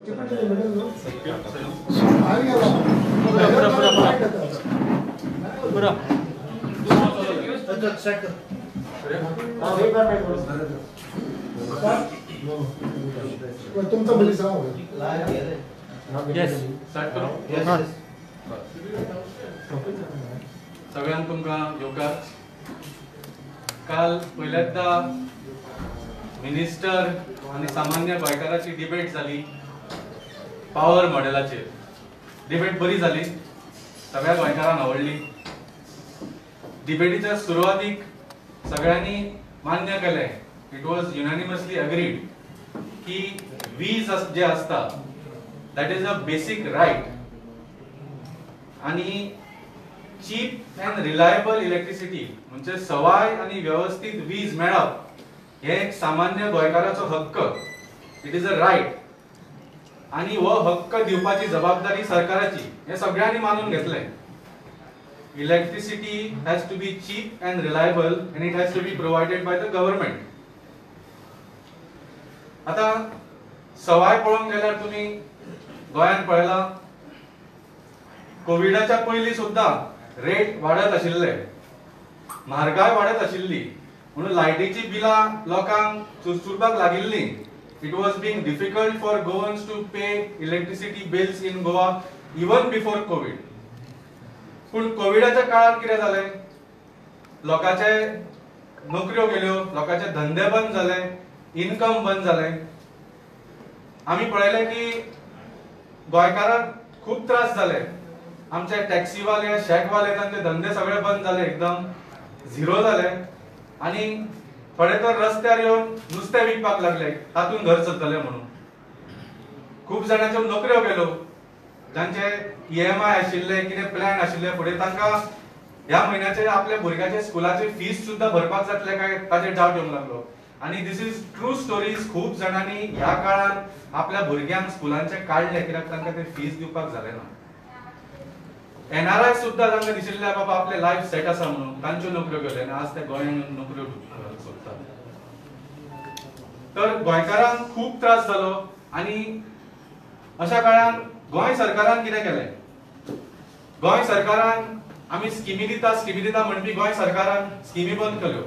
सगळ्यांक तुमकां येवकार. काल पहिल्यांदा मिनिस्टर आनी सामान्य गोंयकाराची डिबेट जाली पावर मॉडेलाचेर. डिबेट बरी जाली, सगळ्या गोंयकारांक आवडली. डिबेटीच्या सुरवातीक सगळ्यांनी मान्य केलें, it was युनॅनिमसली अग्रीड की वीज जे आसता that is a basic right आनी चीप अँड रिलायबल इलेक्ट्रिसिटी म्हणजे सवाय आनी व्यवस्थीत वीज मेळप हे एक सामान्य गोंयकाराचो हक्क, it is a right आनी हो हक्क दिवपाची जबाबदारी सरकाराची हे सगळ्यांनी मानून घेतलें. Electricity has to be cheap and reliable and it has to be provided by the government. आता सवाय पळोवंक गेल्यार तुमी गोंयांत पळयला कोविडाच्या पयलीं सुद्दां रेट वाडत आशिल्ले, म्हारगाय वाडत आशिल्ली, म्हणून लायटीची बिलां लोकांक चुरचुरपाक लागिल्ली. It was being difficult for Goans to pay electricity bills in Goa even before COVID. पूण कोविडाच्या काळात कितें जालें, लोकांचे नोकऱ्यो गेल्यो, लोकांचे धंदे बंद जाले, इनकम बंद जालें. आमी पळयलें की गोंयकारांक खूब त्रास जाले. आमचे टॅक्सीवाले, शॅकवाले तांचे धंदे सगळे बंद जाले, एकदम झिरो जाले आनी थोडे तर रस्त्यार येवन नुस्तें विकपाक लागले, तातूंत घर चलतलें म्हणून. खूब जाणांच्यो नोकऱ्यो गेल्यो, जांचे EMI आशिल्ले, कितें प्लॅन आशिल्ले फुडें, तांकां ह्या म्हयन्याचे आपल्या भुरग्याचे स्कुलाचे फीस सुद्दां भरपाक जातले काय ताचेर डावट येवंक लागलो. आनी this is true stories. खूब जाणांनी ह्या काळांत आपल्या भुरग्यांक स्कुलांचे काडले कित्याक तांकां ते फीस दिवपाक जालें ना. NRI सुद्दां तांकां दिशिल्लें बाबा आपलें लायफ सेट आसा म्हणून, तांच्यो नोकऱ्यो गेल्यो आनी आज ते गोंयांत नोकऱ्यो सोदतात. तर गोंयकारांक खूब त्रास जालो आनी अशा काळान गोंय सरकारान कितें केलें, गोंय सरकारान आमी स्किमी दिता स्किमी दिता म्हणपी गोंय सरकारान स्किमी बंद केल्यो.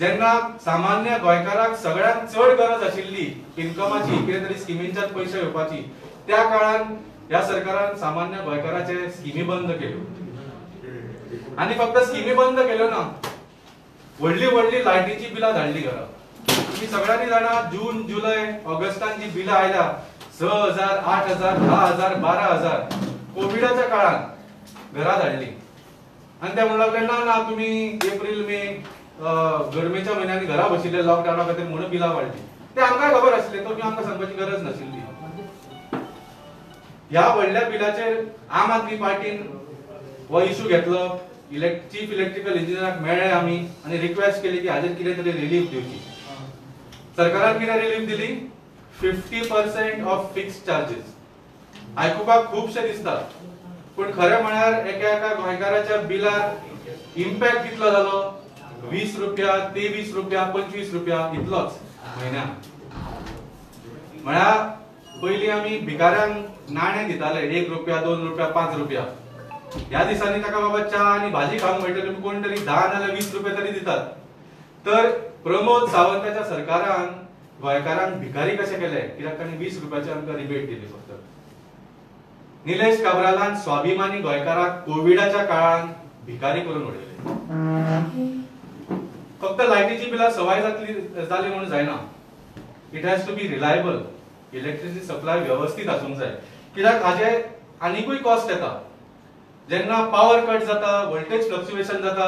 जेन्ना सामान्य गोंयकाराक सगळ्यांत चड गरज आशिल्ली इन्कमाची, कितें तरी स्किमींच्यान पयशे येवपाची, त्या काळान ह्या सरकारान सामान्य गोंयकाराचे स्किमी बंद केल्यो. आनी फक्त स्किमी बंद केल्यो ना, व्हडली व्हडली लायटीची बिलां धाडली घरा. तुमी सगळ्यांनी जाणा जून जुलय ऑगस्टान जी बिलां आयल्या 6,000, 8,000, 10,000, 12,000 कोविडाच्या काळात घरा धाडली. आनी ते म्हणूंक लागले ना ना तुमी एप्रील मे गरमेच्या म्हयन्यांनी घरा बशिल्ले लॉकडावना खातीर म्हणून बिलां वाडली. ते आमकां खबर आशिल्लें, तुमी आमकां सांगपाची गरज नाशिल्ली. ह्या व्हडल्या बिलाचेर आम आदमी पार्टीन हो इशू घेतलो, चीफ इलेक्ट्रिकल इंजिनियराक मेळ्ळे आमी आनी रिक्वेस्ट केली की हाजेर कितें तरी रिलीफ दिवची. सरकारान कितें रिलीफ दिली? 50% of fixed charges. आयकुपाक खुबशें दिसता पूण खरें म्हळ्यार एका एका गोंयकाराच्या बिलार इम्पॅक्ट कितलो जालो, 20 रुपया, 23 रुपया, 25 रुपया इतलोच म्हयन्याक. म्हळ्यार पयलीं आमी भिकाऱ्यांक नाणें दिताले 1 रुपया, 2 रुपया, 5 रुपया. ह्या दिसांनी ताका बाबा च्या आनी भाजी खावंक मेळटली कोण तरी 10 नाजाल्यार 20 रुपया तरी दितात. तर प्रमोद सावंताच्या सरकारान गोंयकारांक भिकारी कशें केले कित्याक तांणी 20 रुपयाची आमकां रिबेट दिली फक्त. निलेश काब्रालान स्वाभिमानी गोंयकाराक कोविडाच्या काळान भिकारी करून उडयले. फक्त लायटीची बिलां सवाय जातली जाली म्हणून जायना, it has to be reliable. Electricity supply व्यवस्थीत आसूंक जाय कित्याक हाजे आनिकूय कॉस्ट येता. जेन्ना पावर कट जाता, वोल्टेज फ्लक्च्युएशन जाता,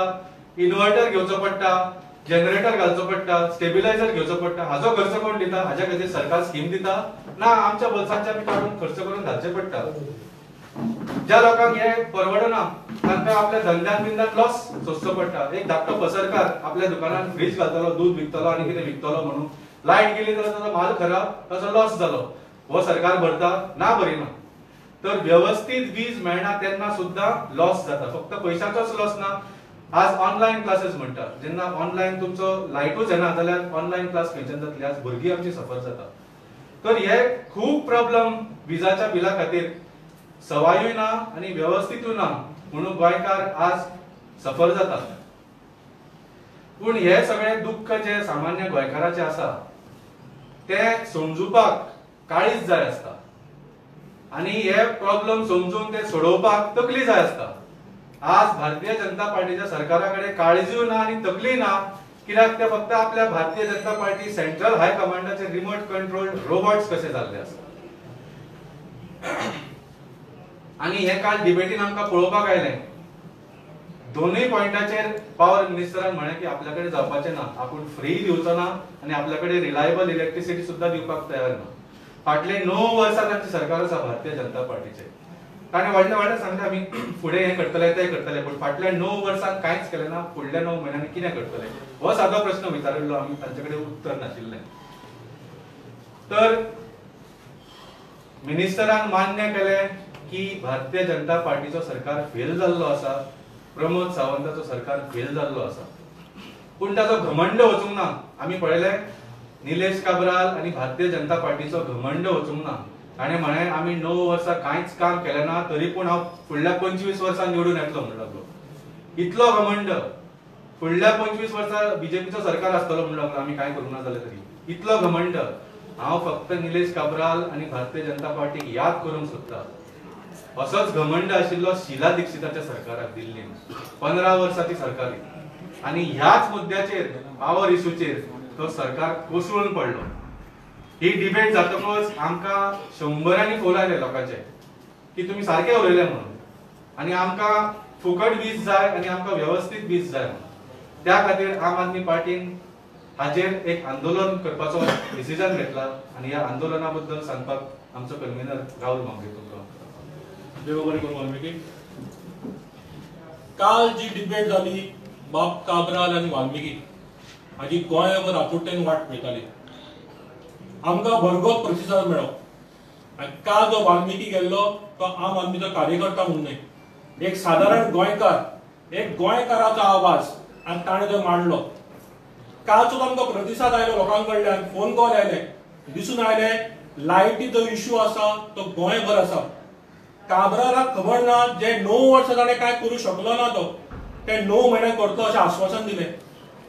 इन्वर्टर घेवचो पडटा, जनरेटर घालचो पडटा, स्टेबिलायझर घेवचो पडटा, हाजो खर्च कोण दिता? हाज्या खातीर सरकार स्कीम दिता ना, आमच्या बोल्सांचे आमी काडून खर्च करून घालचे पडटा. ज्या लोकांक हे परवडना तांकां आपल्या धंद्यान बिंद्यान लॉस सोंसचो पडटा. एक धाकटो पसरकार आपल्या दुकानान फ्रीज घालतलो, दूद विकतलो आनी कितें विकतलो म्हणून लायट गेली जाल्यार ताजो माल खराब, ताजो लॉस जालो, हो सरकार भरता ना भरिना. तर व्यवस्थीत वीज मेळना तेन्ना सुद्दां लॉस जाता, फक्त पयशांचोच लॉस ना, आज ऑनलायन क्लासेस म्हणतात, जेन्ना ऑनलायन तुमचो लायटूच येना जाल्यार ऑनलायन क्लास खंयच्यान जातली? आज भुरगीं आमची सफर जाता. तर हे खूब प्रॉब्लम विजाच्या बिला खातीर सवायूय ना आनी वेवस्थितूय ना म्हणून गोंयकार आज सफर जातात. पूण हे सगळे दुख्ख जे सामान्य गोंयकाराचे आसा ते समजुपाक काळीज जाय आसता आनी हे प्रॉब्लम समजून ते सोडोवपाक तकली जाय आसता. आज भारतीय जनता पार्टीच्या सरकारा कडेन काळजीय ना आनी तकली ना, कित्याक ते फक्त आपल्या भारतीय जनता पार्टी सेंट्रल हाय कमांडाचे रिमोट कंट्रोल रोबोट्स कशे जाल्ले आसा. आनी हे काल डिबेटीन आमकां पळोवपाक आयलें, दोनूय पॉयंटाचेर पावर मिनिस्टरान म्हळें की आपल्या कडेन जावपाचें ना, आपूण फ्री दिवचो ना आनी आपल्या कडेन रिलायबल इलेक्ट्रिसिटी सुद्दां दिवपाक तयार ना. फाटले 9 वर्सां तांचें सरकार आसा भारतीय जनता पार्टीचें. ताणें व्हडले व्हडले सांगले आमी फुडें हें करतले तें करतले, पूण फाटल्या 9 वर्सांत कांयच केलें ना, फुडल्या 9 म्हयन्यांनी कितें करतले हो सादो प्रश्न विचारिल्लो आमी, तांचे कडेन उत्तर नाशिल्लें. तर मिनिस्टरान मान्य केलें की भारतीय जनता पार्टीचो सरकार फेल जाल्लो आसा, प्रमोद सावंताचो सरकार फेल जाल्लो आसा, पूण ताचो घमंड वचूंक ना. आमी पळयलें निलेश काब्राल आनी भारतीय जनता पार्टीचो घमंड वचूंक ना. ताणें म्हळें आमी 9 वर्सां कांयच काम केलें ना तरी पूण हांव फुडल्या 25 वर्सां निवडून येतलो म्हणून लागलो. इतलो घमंड, फुडल्या 25 वर्सां बीजेपीचो सरकार आसतलो म्हणून लागलो, आमी कांय करूंक ना जालें तरी इतलो घमंड. हांव फक्त निलेश काब्राल आनी भारतीय जनता पार्टीक याद करूंक सोदता, असोच घमंड आशिल्लो शिला दीक्षिताच्या सरकाराक दिल्लीन 15 वर्सां ती सरकारी आनी ह्याच मुद्द्याचेर पावर इशूचेर तो सरकार कोसळून पडलो. ही डिबेट जातकच आमकां शंबरांनी फोन आयले लोकांचे की तुमी सारके उलयले म्हणून आनी आमकां फुकट वीज जाय आनी आमकां वेवस्थीत वीज जाय म्हणून. त्या खातीर आम आदमी पार्टीन हाजेर एक आंदोलन करपाचो डिसिजन घेतला आनी ह्या आंदोलना बद्दल सांगपाक आमचो कन्व्हिनर राहुल मांगरे तुमकां. देव बरें करूं वाल्मिकी. काल जी डिबेट जाली बाब काब्राल आनी वाल्मिकी हाजी गोंयभर आपुट्टेन वाट पळयताली, आमकां भरघोस प्रतिसाद मेळ्ळो. आनी काल जो वाल्मिकी गेल्लो तो आम आदमीचो कार्यकर्ता म्हणून न्हय, एक सादारण गोंयकार, एक गोंयकाराचो आवाज आनी ताणें तो मांडलो. कालचो आमकां प्रतिसाद आयलो लोकां कडल्यान, फोन कॉल आयले, दिसून आयले लायटीचो इश्यू आसा तो गोंयभर आसा. काब्रालाक खबर ना जे 9 वर्सां ताणें कांय करूं शकलो ना तो ते 9 म्हयन्याक करतलो अशें आश्वासन दिलें.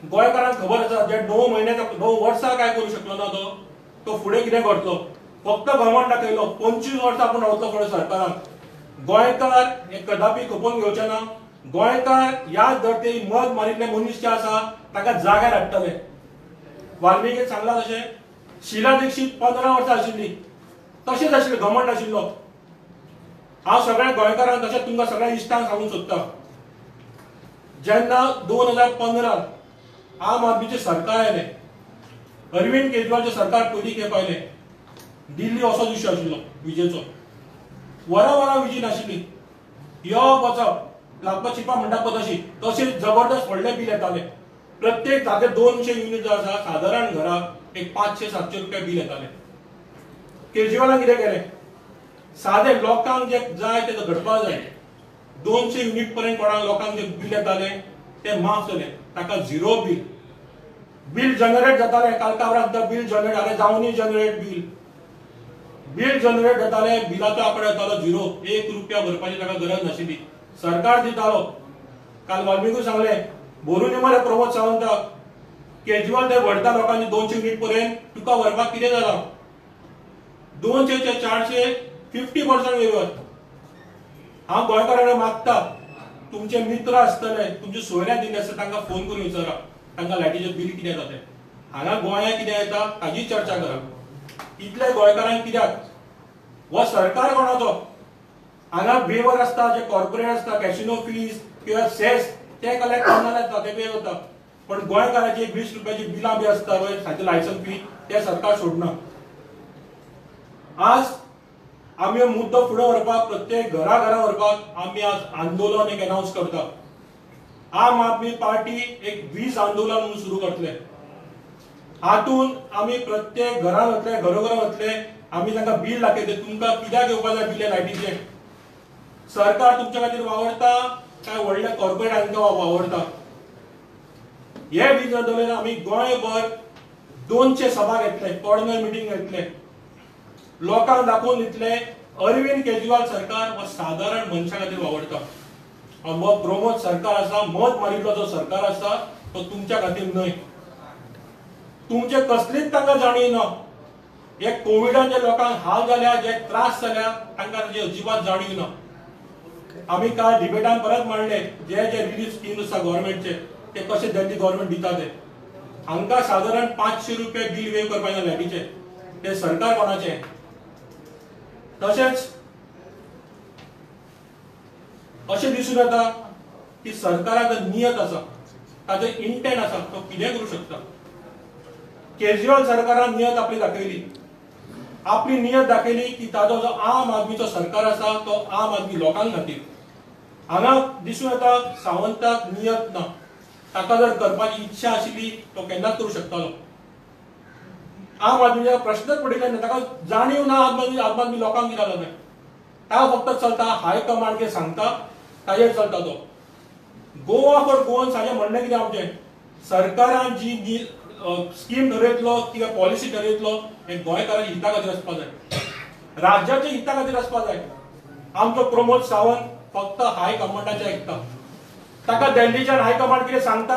गोंयकारांक खबर आसा जे 9 म्हयने 9 वर्सां कांय करूं शकलो ना तो तो फुडें कितें करतलो. फक्त घमंड दाखयलो 25 वर्सां आपूण रावतलो फुडें सरकारान. गोंयकार हे कदापी खपोवन घेवचे ना. गोंयकार ह्या धरते मत मारिल्ले मनीस जे आसा ताका जाग्यार हाडटले. वाल्मिकीन सांगलां तशें शिला दीक्षित 15 वर्सां आशिल्ली तशेंच आशिल्लें, घमंड आशिल्लो. हांव सगळ्या गोंयकारांक तशेंच तुमकां सगळ्या इश्टांक सांगूंक सोदता, जेन्ना 2015 आम आदमीचें सरकार आयलें, अरविंद केजरीवालचें सरकार पयली खेप आयलें, दिल्ली असोच इश्यू आशिल्लो विजेचो, वरां वरां विजी नाशिल्ली, यो वचप लागपा चिपा म्हणटा पळय तशी तशें जबरदस्त व्हडलें बील येतालें. प्रत्येक जागे 200 युनिट जो आसा सादारण घराक एक 500-700 रुपया बील येतालें. केजरीवालान कितें केलें, सादे लोकांक जे जाय ते घडपाक जाय, 200 युनिट पर्यंत कोणाक लोकांक जे बील येतालें ते माफ जालें, ताका झिरो बील. बील जनरेट जातालें, काल काब्राल बील जनरेट जालें, जावनी जनरेट बील, बील जनरेट जातालें, बिलाचो आंकडो येतालो झिरो, 1 रुपया भरपाची ताका गरज नाशिल्ली, सरकार दितालो. काल वाल्मिकूय सांगलें भरून मरे प्रमोद सावंताक, केजरीवाल ते व्हरता लोकांनी 200 युनिट पर्यंत, तुका व्हरपाक कितें जालां? 200 ते 400 50% वेवर. हांव गोंयकारांक मागता, तुमचे मित्र आसतले, तुमचे सोयऱ्या दिल्ले आसता, तांकां फोन करून विचारा तांकां लायटीचें बील कितें येता तें. हांगा गोंयांत कितें येता ताजी चर्चा करा. इतले गोंयकारांक कित्याक हो सरकार कोणाचो? हांगा वेवर आसता, जे कॉर्पोरेट आसता, कॅसिनो फीज किंवा सेस ते कलेक्ट करना येता, ते पे जाता. पण गोंयकाराची 20 रुपयाची बिलां बी आसता पळय, लायसन्स फी, ते सरकार सोडना. आज आमी मुद्दो फुडें व्हरपाक, प्रत्येक घरा घरा व्हरपाक आमी आज आंदोलन एक अनावन्स करता. आम आदमी पार्टी एक वीज आंदोलन म्हणून सुरू करतले. हातून आमी प्रत्येक घरान वतले, घरोघरा वतले, आमी तांकां बील दाखयतले, तुमकां कित्याक येवपा जाय बिल लायटीचें. सरकार तुमच्या खातीर वावरता काय व्हडल्या कॉर्पोरेट हांकां वावरता? हे वीज आंदोलन आमी गोंयभर 200 सभा घेतले, कॉर्नर मिटींग घेतले. लोकांक दाखोवन दितले अरविंद केजरीवाल सरकार हो सादारण मनशा खातीर वावरता. हो प्रमोद सरकार आसा, मत मारिल्लो जो सरकार आसा तो तुमच्या खातीर न्हय. तुमचे कसलीच तांकां जाणीव ना. हे कोविडान जे लोकांक हाल जाल्या, जे त्रास जाल्या, तांकां ताची अजिबात जाणीव ना. आमी काल डिबेटान परत मांडले जे जे रिलीफ स्कीम आसा गव्हर्मेंटचे ते कशे दिल्ली गव्हर्मेंट दिता ते. हांकां सादारण 500 रुपया बील वेव करपाक जाय लायटीचे, ते सरकार कोणाचे. तशेंच अशें दिसून येता की सरकाराचो नियत आसा, ताचो इंटेंट आसा, तो कितें करूं शकता. केजरीवाल सरकारान नियत आपली दाखयली, आपली नियत दाखयली की ताजो जो आम आदमीचो सरकार आसा तो आम आदमी लोकां खातीर. हांगा दिसून येता सावंताक नियत ना. ताका जर करपाची इच्छा आशिल्ली तो केन्नाच करूं शकतालो. आम आदमीच्या प्रश्नच पडिल्ले ना, ताका जाणीव ना आम आदमी लोकांक कितें जालें. ताका फक्त चलता हाय कमांड कितें सांगता ताजेर चलता तो. गोवा फॉर गोवन्स हाजें म्हणणें कितें आमचें, सरकारान जी स्कीम ठरयतलो किंवा पॉलिसी ठरयतलो हे गोंयकारांच्या हिता खातीर आसपाक जाय, राज्याच्या हिता खातीर आसपाक जाय. आमचो प्रमोद सावंत फक्त हाय कमांडाचे आयकता. ताका दिल्लीच्यान हाय कमांड कितें सांगता,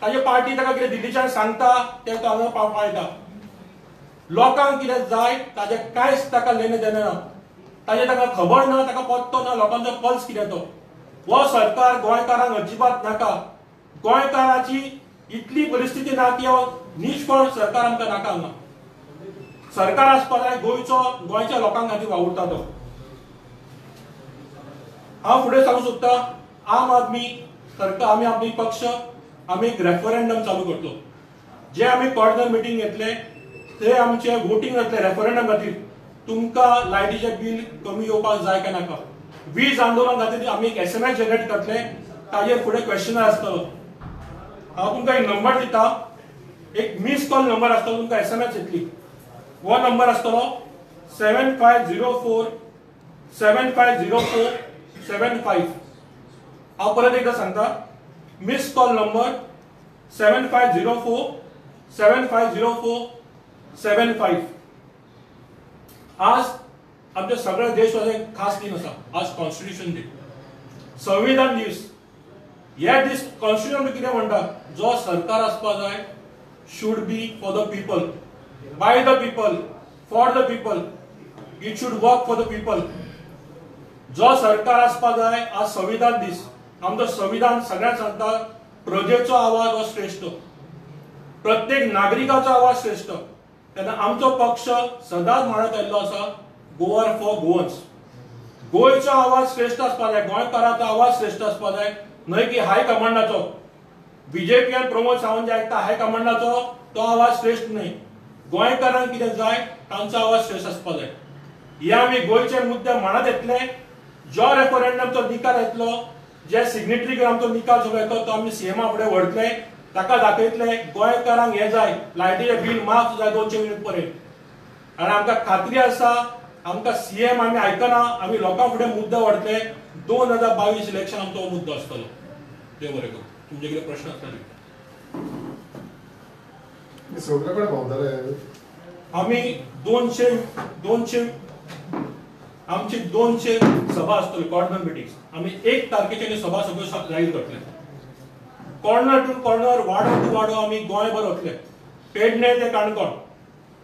ताजे पार्टी ताका कितें दिल्लीच्यान सांगता तें तो हांगा पाळटा. लोकांक कितें जाय ताजें कांयच ताका लेणें देणें ना, ताजें ताका खबर ना, ताका पत्तो ना लोकांचो पल्स कितें तो. हो सरकार गोंयकारांक अजिबात नाका. गोंयकाराची इतली परिस्थिती ना की हो निष्फळ सरकार आमकां नाका. हांगा सरकार आसपाक जाय गोंयचो, गोंयच्या लोकां खातीर वावुरता तो. हांव फुडें सांगूंक सोदता, आम आदमी सरकार, आमी आदमी पक्ष आमी एक रेफरंडम चालू करतलो. जे आमी कॉर्नर मिटींग घेतले ते आमचे वोटींग जातले रेफरंडम खातीर. तुमकां लायटीचें बील कमी येवपाक जाय काय नाका, वीज आंदोलन खातीर आमी एक SMS generate करतले, ताजेर फुडें क्वेश्चनर आसतलो. हांव तुमकां एक नंबर दिता, एक मीस कॉल नंबर आसतलो, तुमकां SMS येतली. हो नंबर आसतलो 7504 7504 75. हांव परत एकदां सांगता, मिस कॉल नंबर 7504 7504 75. आज आमच्या सगळ्या देशवासियांक खास दिन आसा, आज कॉन्स्टिट्यूशन डे, संविधान दीस. हे दीस कॉन्स्टिट्यूशन कितें म्हणटा, जो सरकार आसपाक जाय should be for the people, by the people, for the people, it should work for the people. जो सरकार आसपाक जाय आज संविधान दीस, आमचो संविधान सगळ्यांक सांगता प्रजेचो आवाज हो श्रेश्ठ, प्रत्येक नागरिकाचो आवाज श्रेश्ठ. तेन्ना आमचो पक्ष सदांच म्हणत आयिल्लो आसा गोवा फॉर गोवन्स. गोंयचो आवाज श्रेश्ठ आसपाक जाय, गोंयकाराचो आवाज श्रेश्ठ आसपाक जाय, न्हय की हाय कमांडाचो. बीजेपीन प्रमोद सावंत जे आयकता हाय कमांडाचो तो आवाज श्रेश्ठ न्हय. गोंयकारांक कितें जाय तांचो आवाज श्रेश्ठ आसपाक जाय. हे आमी गोंयचे मुद्दे मांडत येतले. जो रेफरंडमचो निकाल येतलो, जे सिग्नेटरी करून आमचो निकाल सगळो येतलो तो आमी सीएमा फुडें व्हरतले, ताका दाखयतले गोंयकारांक हें जाय, लायटीचें बील माफ जाय 200 युनिट पर्यंत. आनी आमकां खात्री आसा, आमकां सीएम आमी आयकना, आमी लोकां फुडें मुद्दो व्हरतले. 2022 इलेक्शन आमचो हो मुद्दो आसतलो. देव बरें करूं. तुमचे कितें प्रश्न आसतले? सगळे कडेन भोंवतले आमी. 200 आमची 200 सभा आसतल्यो, कॉर्नर मिटिंग्स. आमी 1 तारखेचे सभा सगळ्यो जाहीर करतले. कॉर्नर टू कॉर्नर, वाडो टू वाडो आमी गोंयभर वतले. पेडणे ते काणकोण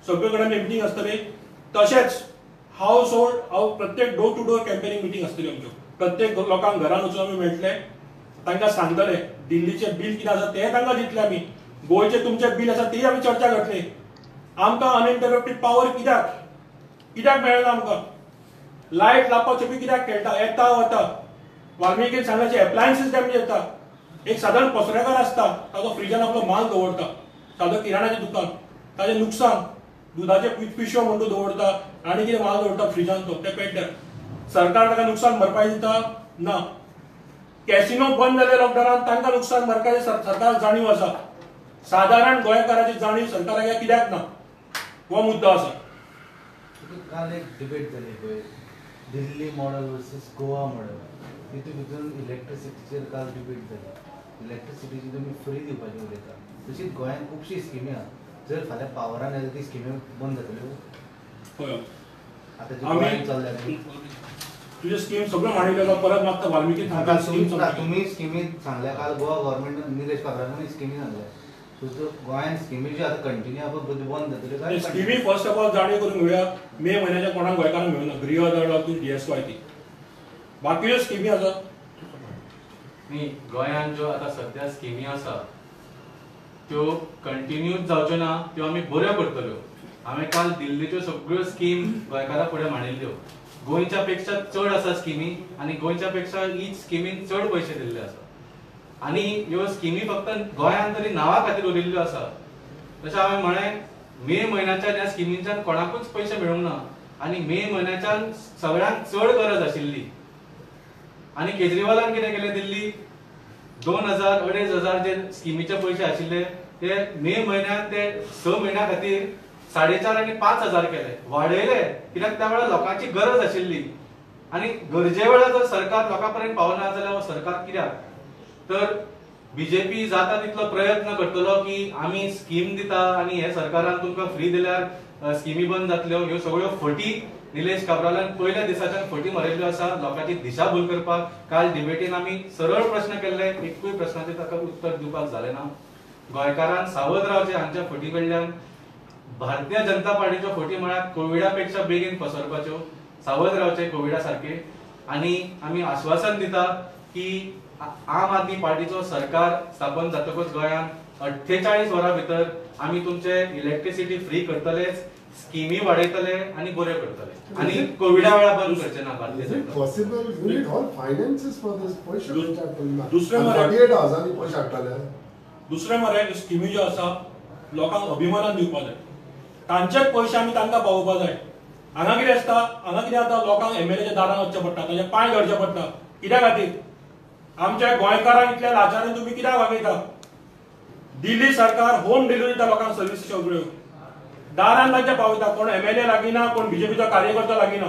सगळे कडेन मिटींग आसतली. तशेंच हावस होल्ड हांव प्रत्येक door to door campaigning meeting आसतली आमच्यो. प्रत्येक लोकांक घरान वचून आमी मेळटले, तांकां सांगतले दिल्लीचें बील कितें आसा तें तांकां दितले आमी, गोंयचें तुमचें बील आसा तेय आमी चर्चा करतले. आमकां अनइंटरप्टेड पावर कित्याक कित्याक मेळना आमकां? लायट लावपाचें बी कित्याक खेळटा, येता वता. वाल्मिकीन सांगल्याचे एप्लायन्सीस डॅमेज येता. एक सादारण पसऱ्याकार आसता, ताजो फ्रिजान आपलो माल दवरता, सादो किराणाचें दुकान, ताजें नुकसान, दुदाचे पिशव्यो म्हणून दवरता आनी कितें माल दवरता फ्रिजान तो, ते पेड्ड्यार. सरकार ताका नुकसान भरपाय दिता ना. कॅसिनो बंद जाले लॉकडावनान, तांकां नुकसान भरपाय सरकार जाणीव आसा. सादारण गोंयकाराची जाणीव सरकाराक कित्याक ना, हो मुद्दो आसा. काल एक डिबेट जाली पळय, Delhi model versus Goa model, तितून भितून इलेक्ट्रिसिटीचेर काल डिबेट जाली. इलेक्ट्रिसिटीची तुमी फ्री दिवपाची उलयता, तशीच गोंयांत खुबशी स्किमी आहा. जर फाल्यां पावरान येता ती स्किमी बंद जातल्यो? हय, आतां चल्ल्या तुजे स्कीम सगळ्यो मांडिल्ल्यो परत मागता वाल्मिकी तुमी स्किमी सांगल्या काल गोवा गव्हर्मेंट निलेश काब्रालान स्किमी सांगल्या सो गोंयान स्किमी ज्यो आतां कंटिन्यू आहा बंद जातल्यो काय स्किमी फर्स्ट ऑफ ऑल जाणीव करून घेवया मे म्हयन्याच्या कोणाक गोंयकारांक मेळना गृह दर डीएसवाय ती बाकीच्यो स्किमी आसा न्ही. गोंयांत ज्यो आतां सद्या स्किमी आसा त्यो कंटिन्यूच जावच्यो ना, त्यो आमी बऱ्यो करतल्यो. हांवें काल दिल्लीच्यो सगळ्यो स्कीम गोंयकारां फुडें मांडिल्ल्यो. गोंयच्या पेक्षा चड आसा स्किमी आनी गोंयच्या पेक्षा हीच स्किमीन चड पयशे दिल्ले आसा आनी ह्यो स्किमी फक्त गोंयांत तरी नांवा खातीर उरिल्ल्यो आसा. तशें हांवें म्हळें मे म्हयन्याच्यान ह्या स्किमींच्यान कोणाकूच पयशे मेळूंक ना आनी मे म्हयन्याच्यान सगळ्यांत चड गरज आशिल्ली. आनी केजरीवालान कितें केलें दिल्ली 2000 2500 जे स्किमीचे पयशे आशिल्ले ते मे म्हयन्यात ते 6 म्हयन्या खातीर 4,500 आनी 5,000 केले, वाडयले कित्याक त्या वेळार लोकांची गरज आशिल्ली. आनी गरजे वेळार जर सरकार लोकां पर्यंत पावना जाल्यार हो सरकार कित्याक? तर बीजेपी जाता तितलो प्रयत्न करतलो की आमी स्कीम दिता आनी हे सरकारान तुमकां फ्री दिल्यार स्किमी बंद जातल्यो. ह्यो सगळ्यो फटी निलेश काब्रालान पयल्या दिसाच्यान फटी मारिल्ल्यो आसा लोकांची दिशाभूल करपाक. काल डिबेटीन आमी सरळ प्रश्न केल्ले, एकूय प्रश्नाचेर ताका उत्तर दिवपाक जालें ना. गोंयकारान सावध रावचें हांच्या फटी कडल्यान. भारतीय जनता पार्टीच्यो फटी म्हळ्यार कोविडा पेक्षा बेगीन पसरपाच्यो. सावध रावचें कोविडा सारके. आनी आमी आश्वासन दिता की आम आदमी पार्टीचो सरकार स्थापन जातकच गोंयांत 48 वरां भितर आमी तुमचे इलेक्ट्रिसिटी फ्री करतलेच, स्किमी वाडयतले आनी बऱ्यो करतले आनी कोविडा वेळार बंद करचे ना. Bharatiya Janata possible you need all finances for this. पयशे दुसरे 48 हजारांनी पयशे हाडटले. दुसरें म्हळ्यार स्किमी ज्यो आसा लोकांक अभिमानान दिवपा जाय, तांचेच पयशे आमी तांकां पावोवपा जाय. हांगा कितें आसता, हांगा कितें जाता लोकांक एमएलएच्या दारान वचचें पडटा, तांचे पांय धरचे पडटा. कित्या खातीर? आमच्या गोंयकारांक इतल्या लाचारान तुमी कित्याक वागयता? दिल्ली सरकार होम डिलिव्हरी दिता लोकांक सर्विसी सगळ्यो दारान तांच्या पावयता. कोण एमएलए लागीना, कोण बीजेपीचो कार्यकर्तो लागीना.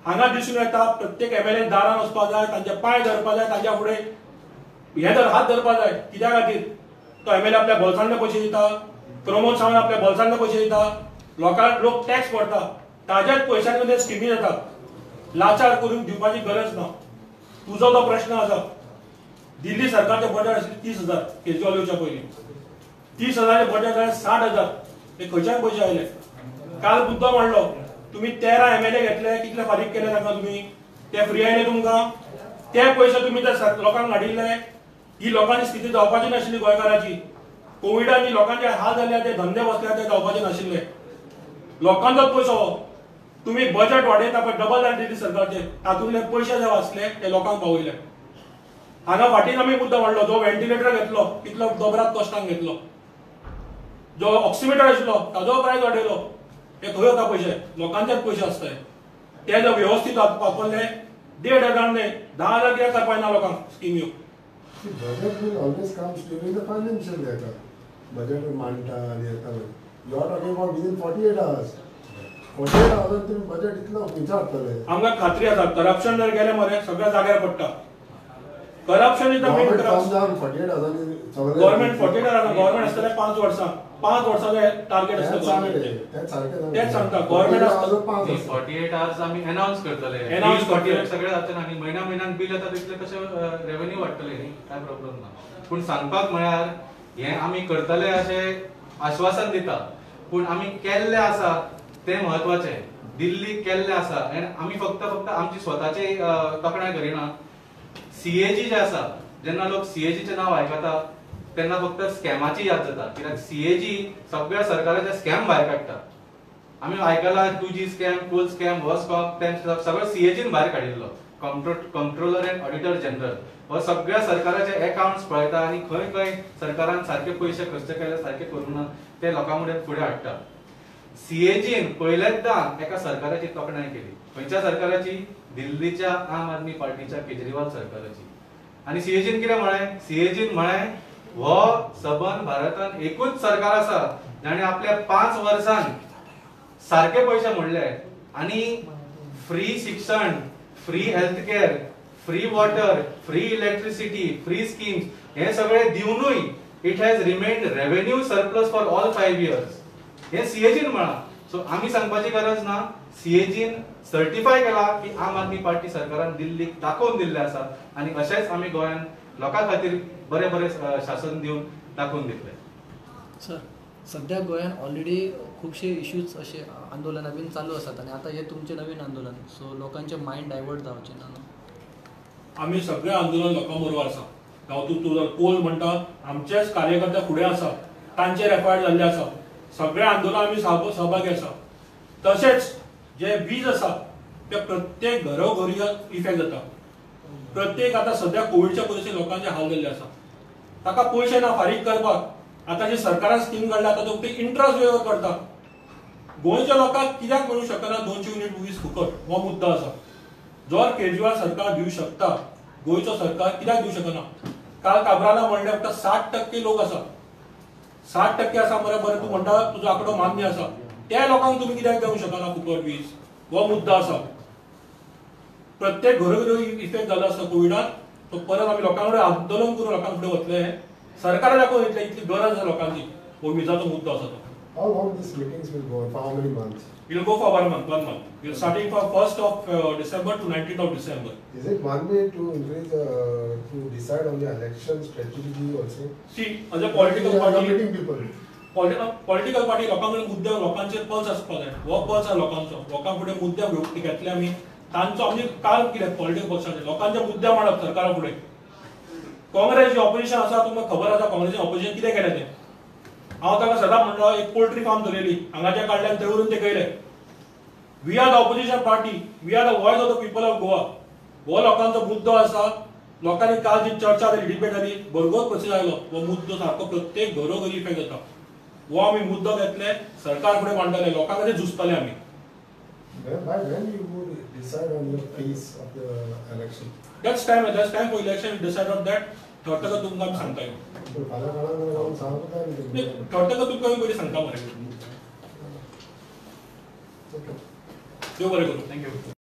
हांगा दिसून येता प्रत्येक एमएलए दारान वचपा जाय, तांचे पांय धरपा जाय, तांच्या फुडें हे जर हात धरपा जाय. कित्या खातीर? तो एमएलए आपल्या बोल्सांतले पयशे दिता, प्रमोद सावंत आपल्या बोल्सांतले पयशे दिता, लोकांक लोक टॅक्स भरता, ताज्याच पयशांनी ते स्किमी जाता. लाचार करून दिवपाची गरज ना. तुजो तो प्रश्न आसा, दिल्ली सरकारचें बजेट आशिल्लें 30,000 केजरीवाल येवच्या पयलीं 30,000 बजेट जाल्यार 60,000 ते खंयच्यान पयशे आयले? काल मुद्दो मांडलो तुमी 13 एमएलए घेतले, कितले फारीक केले तांकां तुमी? ते फ्री आयले तुमकां? ते पयशे तुमी त्या लोकांक हाडिल्ले? ही लोकांची स्थिती जावपाची नाशिल्ली गोंयकाराची. कोविडान जी लोकांचे हाल जाले, ते धंदे बसले, ते जावपाचे नाशिल्ले. लोकांचोच पयसो तुमी बजेट वाडयता पळय, डबल जालें दिल्ली सरकारचे, तातूंतले पयशे जे आसले ते लोकांक पावयले. हांगा फाटीन आमी मुद्दो मांडलो, जो व्हेंटिलेटर घेतलो कितलो दोबरात कश्टांक घेतलो, जो ऑक्सिमिटर आशिल्लो ताजो प्रायस वाडयलो. ते खंय वता पयशे? लोकांचेच पयशे आसताय. ते जर व्यवस्थीत वापरले 1,500 न्हय 10,000 कित्याक करपाक ना लोकांक स्किम्यो? Budget will always comes during the financial year. Budget मांडटा आनी येता. You are talking about within 48 hours. 48 hours तुमी बजेट इतलो खंयचो हाडटले? आमकां खात्री आसा करप्शन जर गेलें मरे सगळ्या जाग्यार पडटा. Corruption is the main corruption. 48 हजारांनी गव्हर्मेंट 48 हजारांनी गव्हर्मेंट आसतलें 5 वर्सां, 5 वर्सांचें टार्गेट आसता. तेच सांगता गव्हर्मेंट आसता 48 आवर्स आमी अनाउन्स करतले, अनाउन्स 48 सगळे जातले आनी म्हयन्या म्हयन्यान बील येता तितले कशें रेव्हेन्यू वाडटले न्ही, कांय प्रॉब्लम ना. पूण सांगपाक म्हळ्यार हें आमी करतले अशें आश्वासन दिता, पूण आमी केल्लें आसा तें म्हत्वाचें. दिल्लीक केल्लें आसा आनी आमी फक्त फक्त आमची स्वताची तोखणाय करिना. सीएजी जे आसा, जेन्ना लोक सीएजीचें नांव आयकता तेन्ना फक्त स्कॅमाची याद जाता, कित्याक सीएजी सगळ्या सरकाराचे स्कॅम भायर काडटा. आमी आयकला 2G scam, coal scam, हो स्कॅम, तें सगळो सीएजीन भायर काडिल्लो. कंट्रोलर एंड ऑडिटर जनरल हो सगळ्या सरकाराचे अकाउंट्स पळयता आनी खंय खंय सरकारान सारके पयशे खर्च केले, सारके करूंक ना, ते लोकां फुडें फुडें हाडटा. सीएजीन पयल्यांदा एका सरकाराची तोखणाय केली. खंयच्या सरकाराची? दिल्लीच्या आम आदमी पार्टीच्या केजरीवाल सरकाराची. आनी सीएजीन कितें म्हळें? सीएजीन म्हळें हो सबंद भारतान एकूच सरकार आसा जाणें आपल्या 5 वर्सां सारके पयशे मोडले आनी फ्री शिक्षण, free health care, free water, free electricity, free schemes हे सगळे दिवनूय it has remained revenue surplus for all 5 years. हे सीएजीन म्हळां. सो आमी सांगपाची गरज ना, सीएजीन सर्टिफाय केला की आम आदमी पार्टी सरकारान दिल्लीक दाखोवन दिल्लें आसा आनी अशेंच आमी गोंयांत लोकां खातीर बरें बरें शासन दिवन दाखोवन दितले. सर, सध्या गोंयांत ऑलरेडी खुबशे इश्यूज अशे आंदोलनां बीन चालू आसात आनी आतां हें तुमचें नवीन आंदोलन, सो लोकांचें मायंड डायवर्ट जावचें ना न्हू? आमी सगळे आंदोलन लोकां बरोबर आसा. तातूंत तूं जर पोल म्हणटा, आमचेच कार्यकर्ते फुडें आसा, तांचेर एफआयआर जाल्ले आसा. सगळे आंदोलन आमी सहभागी आसा. तशेंच जे वीज आसा ते प्रत्येक घरोघरी इफेक्ट जाता. प्रत्येक आतां सद्या कोविडच्या परिस्थितीन लोकांचे हाल जाल्ले आसा, ताका पयशे ना फारीक करपाक. आतां जे सरकारान स्कीम काडल्या आतां ते इंट्रस्ट वेवर करता. गोंयच्या लोकांक कित्याक मेळूंक शकना 200 युनिट वीज फुकट, हो मुद्दो आसा. जर केजरीवाल सरकार दिवंक शकता, गोंयचो सरकार कित्याक दिवंक शकना? काल काब्राला म्हणलें फक्त 60% लोक आसा, 60% आसा मरे, बरें तूं म्हणटा तुजो आंकडो मान्य आसा, त्या लोकांक तुमी कित्याक दिवंक शकना फुकट वीज? हो मुद्दो आसा. प्रत्येक घरोघरी इफेक्ट जालो आसा कोविडान, तो परत आमी लोकां कडेन आंदोलन करून लोकां फुडें वतले. सरकारा दाखोवन येतले इतली गरज आसा लोकांची. हो विजाचो मुद्दो आसा तो. How long these meetings will go on? For how many months? It will go for 1 month. 1 month. We are starting from 1st of December to 19th of December. Is it one way to increase, to decide on the election strategy also? See, as a political party, meeting people. Political party लोकांकडे मुद्दे, लोकांचेर pulse आसपाक जाय. हो pulse आसा लोकांचो, लोकां फुडें मुद्दे घेतले आमी, तांचो आमी काम कितें पॉलिटिकल पक्षाचें, लोकांचे मुद्दे मांडप सरकारा फुडें. काँग्रेस जे ऑपोजिशन आसा, तुमकां खबर आसा काँग्रेसीन ऑपोजिशन कितें केलें तें. हांव ताका सदां म्हणलो, एक पोल्ट्री फार्म चलयली हांगाच्या काडल्यान थंय व्हरून ते गयले. We are the opposition party, we are the voice of the people of Goa. हो लोकांचो मुद्दो आसा. लोकांनी काल जी चर्चा जाली, डिबेट जाली, भरघोस प्रतिसाद आयलो. हो मुद्दो सारको प्रत्येक घरोघरी इफेक्ट जाता. हो आमी मुद्दो घेतले, सरकार फुडें मांडटले, लोकां खातीर झुजतले आमी. By when you would decide on your pace of the election? That's time for election, we decide on that. ठरतकच तुमकां आमी सांगता. ठरतकच तुमकां आमी पयलीं सांगता मरे. देव बरें करूं. Thank you.